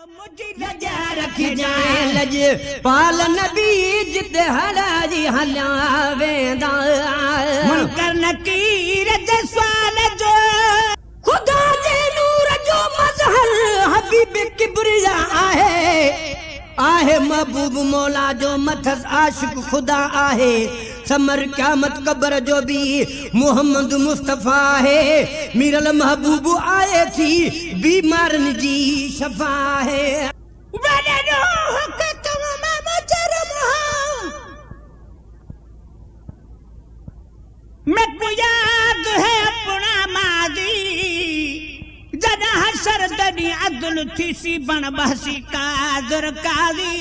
منهنجي لڄ رکجانء لڄ پال نبي جتي هڙائي هليا ويندا. منڪر نڪير جي سوال جو. خدا جي نور جو مظهر حبيب ڪبريا آهي. آهي محبوب مولا جو مٿس عاشق خدا آهي. ثمر قيامت قبر جو به محمد مصطفيٰ آهي. ميرل محبوب آئي ٿي بيمارن جي شفا آهي. وڏي ڏوهه کي تون مان مجرم هان. ميڪون ياد هي اپڻا ماضي. جڏهن حشر the ڏينهن عدل ٿيسي بڻ بهسي قادر قاضي.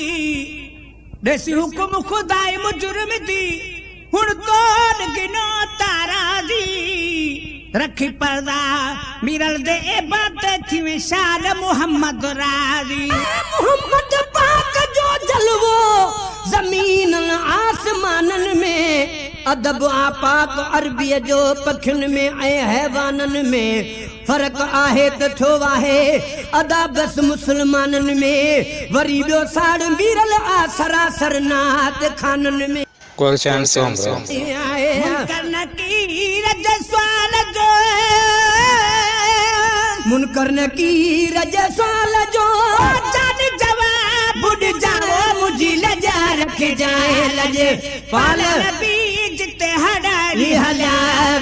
ڏسي حڪم خدائي مجرم the هڻ تول گنو تارازي. رکي پردا ميرل the عيبان تي ٿيوين شال محمد راضي. اي محمد پاڪ جو جلوو زمينن آسمانن ۾، ادب آ پاڪ عربيء جو پکين ۾ ۽ حيوانن ۾. فرق آهي ته ٿيو آهي ادا بس مسلمانن ۾، وري ٻيو ساڙ ميرل آ سراسر نعت خانن ۾. Question Soomro. منڪر نڪير جي سوال جو. منڪر نڪير جي سوال جو. او جان جواب ڏجان. او منهنجي لڄ رکجانء لڄ پال. نبي جتي هڙائي هليا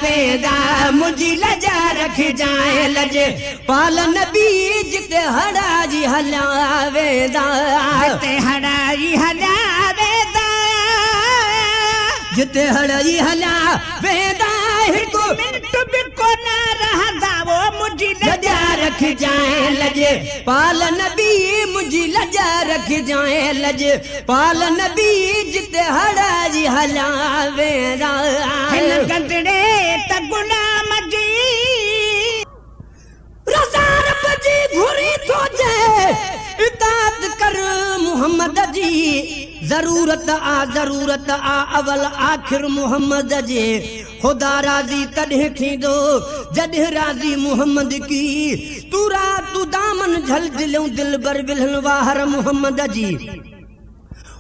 ويندا. منهنجي لڄ رکجانء لڄ پال. نبي جتي هڙائي هليا ويندا. جتي هڙائي هليا ويندا. جتي هڙائي هليا ويندا. هڪ منٽ به ڪونه رهندا. او منهنجي لڄ رکجانء لڄ پال. نبي منهنجي لڄ رکجانء لڄ پال. نبي جتي هڙائي هليا ويندا. هن گندڙي ته غلام جي. رضا رب جي گهري ٿو جي اطاعت ڪر محمد جي. ضرورت آ ضرورت آ اول آخر محمد جي. خدا راضي تڏهن ٿيندو جڏهن راضي محمد ڪي. تون رات تون دامن جهل دليون دلبر ولهن واهر محمد جي.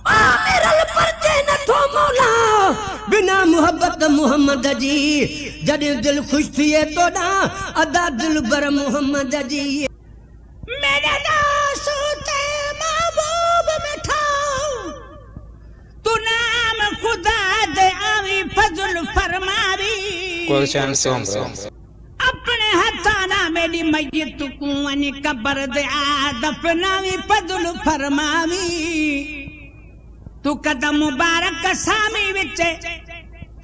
آ ميرل پرچي نٿو مولا بنا محبت محمد جي. جڏهن دل خوش ٿئي توڏان ادا دلبر محمد جي. ميري لاش تي محبوب مٺا تون نام خدا دي آوين فضل فرماوي. Question Soomro. اپڻي هٿان نا ميڏي ميت ڪون وڃ قبر دي آ دفناوي فضل فرماوي. تون قدم مبارڪ سامي وچ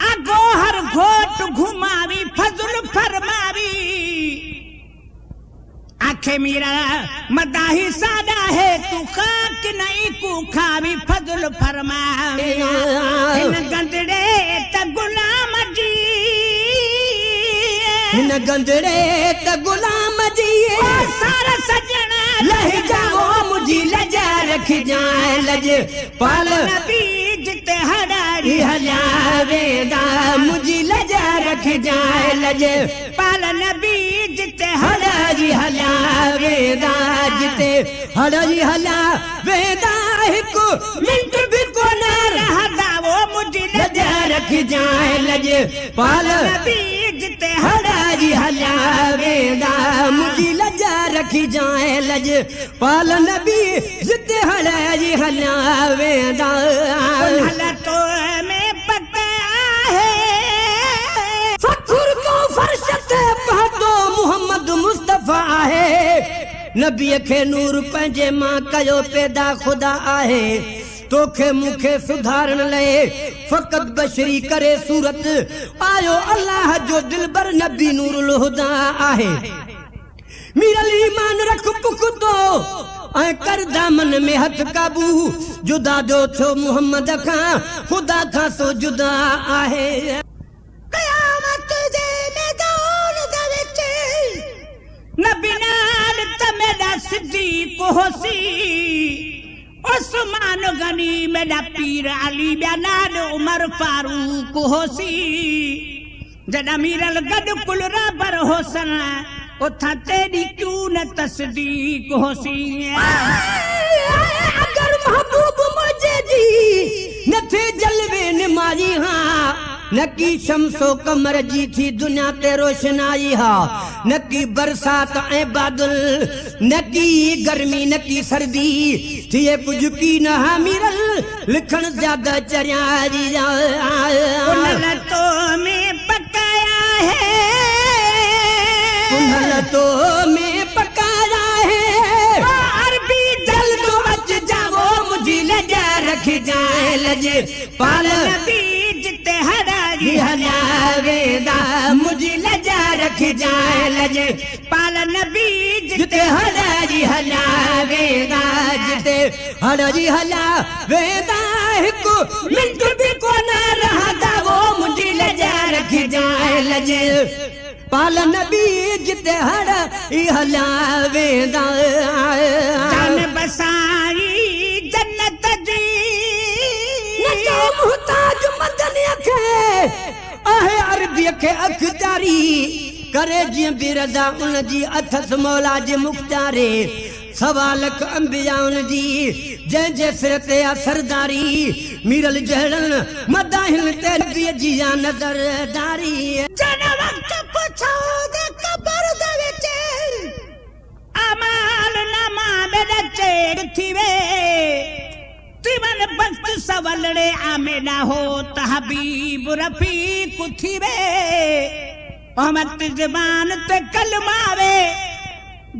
آ گوهر گهوٽ گهماوي فضل فرماوي. آکي ميرا مداحي ساڏا هي تون خاڪ نه ايڪون کاوي فضل فرماوي. هن گندڙي ته غلام جي. هن گندڙي ته غلام جي. او سار سڄڻ لهي جاوو منهنجي لڄ رکجانء لڄ پال. نبي جتي هڙائي هليا ويندا. منهنجي لڄ رکجانء لڄ پال. نبي جتي هڙائي هليا ويندا. جتي هڙائي هليا ويندا. هڪ منٽ به ڪونه رهندا. او منهنجي لڄ رکجانء لڄ پال. نبي جتي هڙائي هليا ويندا. منهنجي لڄ رکجانء لڄ پال. نبي جتي هڙائي هليا ويندا. تو ۾ پڪ آهي. فخر ڪو فرش تي پهتو محمد مصطفيٰ آهي. نبيء کي نور پنهنجي مان ڪيو پيدا خدا آهي. توکي مون کي سڌارڻ لئي فقط بشري ڪري صورت آيو الله جو دلبر نبي نور الهديٰ آهي. ميرل ايمان رک پختو ۽ ڪر دامن ۾ هٿ قابو. جدا جو ٿيو محمد کان خدا کان سو جدا آهي. قيامت جي ميدان دي وچ نبي نال ته ميڏا صديق هوسي. عثمان غني ميڏا پير علي ٻيا نال عمر فاروق هوسي. جڏهن ميرل گڏ ڪل رهبر هوسن اٿان تيڏي ڪيون نه تصديق هوسي. نڪي شمس و قمر جي ٿي دنيا تي روشنائي ها، نڪي برسات ۽ بادل، نڪي گرمي نڪي سردي، ٿئي ڪجهه ڪي نه ها ميرل، لکڻ زياده چريائي آ. ڪنهل تو ۾ پڪايا هي. ڪنهل تو ۾ پڪايا هي. او عربي جلد اچ جاوو منهنجي لڄ رکجانء لڄ پال. نبي جتي هڙائي هليا ويندا منهنجي لڄ رکجانء لڄ پال. نبي جتي هڙائي هليا ويندا، جتي هڙائي هليا ويندا، هڪ منٽ به ڪونه رهندا وو منهنجي لڄ رکجانء لڄ پال. نبي جتي هڙ ئي هليا ويندا. جان بسائي جنت جي. نه چئو محتاج مدنيء کي، آهي عربيء کي اختياري، ڪري جيئن به رضا ان جي، اٿس مولا جي مختياري. سوا لک انبيائن جي جنهن جي سر تي آ سرداري، ميرل جهڙن مداحن تي نبيء جي آ نظرداري. جنهن وقت پڇو the قبر دي وچ اعمال ناما ميڏا چيڪ ٿي وي، تيون بخت سولڙي آ ميڏا هوت حبيب رفيق ٿي وي. او وقت زبان تي ڪلمه وي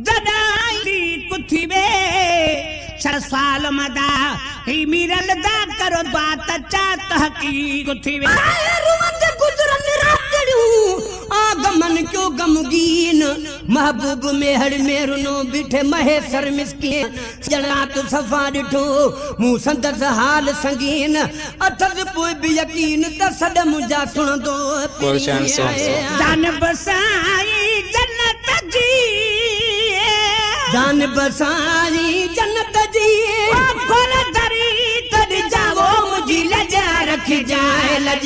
جڏهن ٿي وي. ڇهه سال مدا هي ميرل دا ڪرو دعا ته چا تحقيق ٿي وي. روئندي گذرن راتڙيون، آ غمن ڪيو غمگين، محبوب ميهڙ ۾ رنو بيٺي مهيسر مسڪين. سڄڻ رات صفا ڏٺو مون سندس حال سنگين، اٿس پوءِ به يقين ته سڏ منهنجا سڻندو. جان بسائي جنت جي. جان بسائي جنت جي. کول دري تڏ جاوو منهنجي لڄ رکجانء لڄ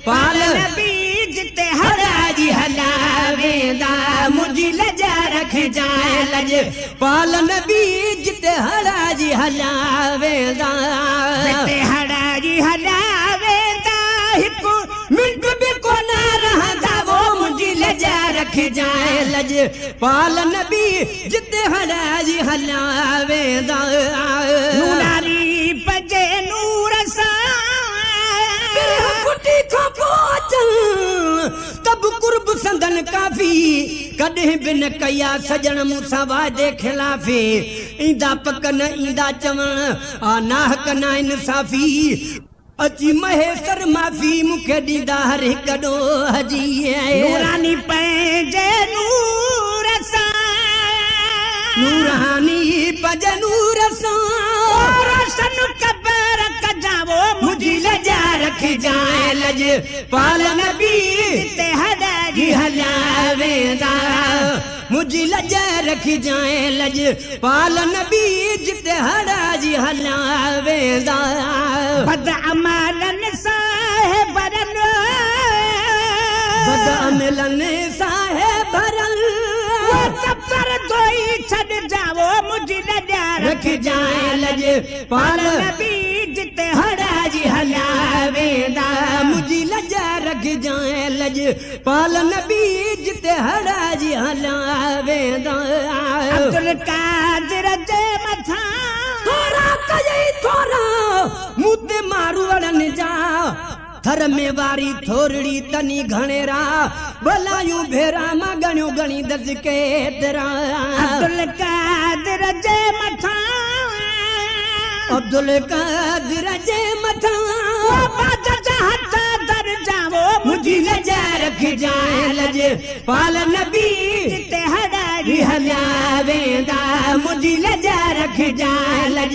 پال. نبي جتي هڙائي هليا ويندا منهنجي لڄ رکجانء لڄ پال. نبي جتي هڙائي هليا ويندا. جتي هڙائي هليا ويندا، هڪ منٽ به ڪونه رهندا وو منهنجي لڄ رکجانء لڄ پال. نبي جتي هڙائي هليا ويندا. نوراني پنهنجي نور سان. ڦٽي کان پوءِ اچن ته به قرب سندن ڪافي، ڪڏهن به نه ڪئي آ سڄڻ مون سان واعدي خلافي. ايندا پڪ نه ايندا چوڻ آ ناحق نا انصافي، اچي مهيسر معافي مون کي ڏيندا هر هڪ ڏوهه جي. نوراني پنهنجي نور سان. نوراني پنهنجي نور سان. روشن قبر ڪجاوو منهنجي لڄ رکجانء لڄ پال. نبي جتي هڙائي هليا ويندا منهنجي لڄ رکجانء لڄ پال. نبي جتي هڙائي هليا ويندا. بد عملن صاحبن. بد عملن صاحبن. دفتر ڌوئي ڇڏ جاوو منهنجي لڄ رکجانء لڄ پال. نبي جتي هڙائي هليا ويندا منهنجي لڄ رکجانء لڄ پال. نبي جتي هڙائي هليا ويندا. عبدل قادر جي مٿان. ٿورا ڪيئي ٿورا مون تي ماروئڙن جا، ٿر ۾ واري ٿورڙي تني گهڻيرا، ڀلايون ڀيرا مان ڳڻيو ڳڻيندس ڪيترا. عبدل قادر جي مٿان. عبدل قادر جي مٿان. باجا جا هٿ در جاوو منهنجي لڄ رکجانء لڄ پال. نبي جتي هڙائي هليا ويندا منهنجي لڄ رکجانء لڄ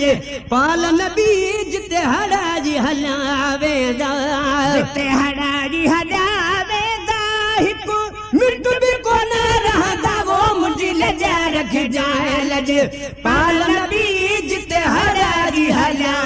پال. نبي جتي هڙائي هليا ويندا. جتي هڙائي هليا ويندا، هڪ منٽ به ڪونه رهندا وو منهنجي لڄ رکجانء لڄ پال. نبي جتي هڙائي هليا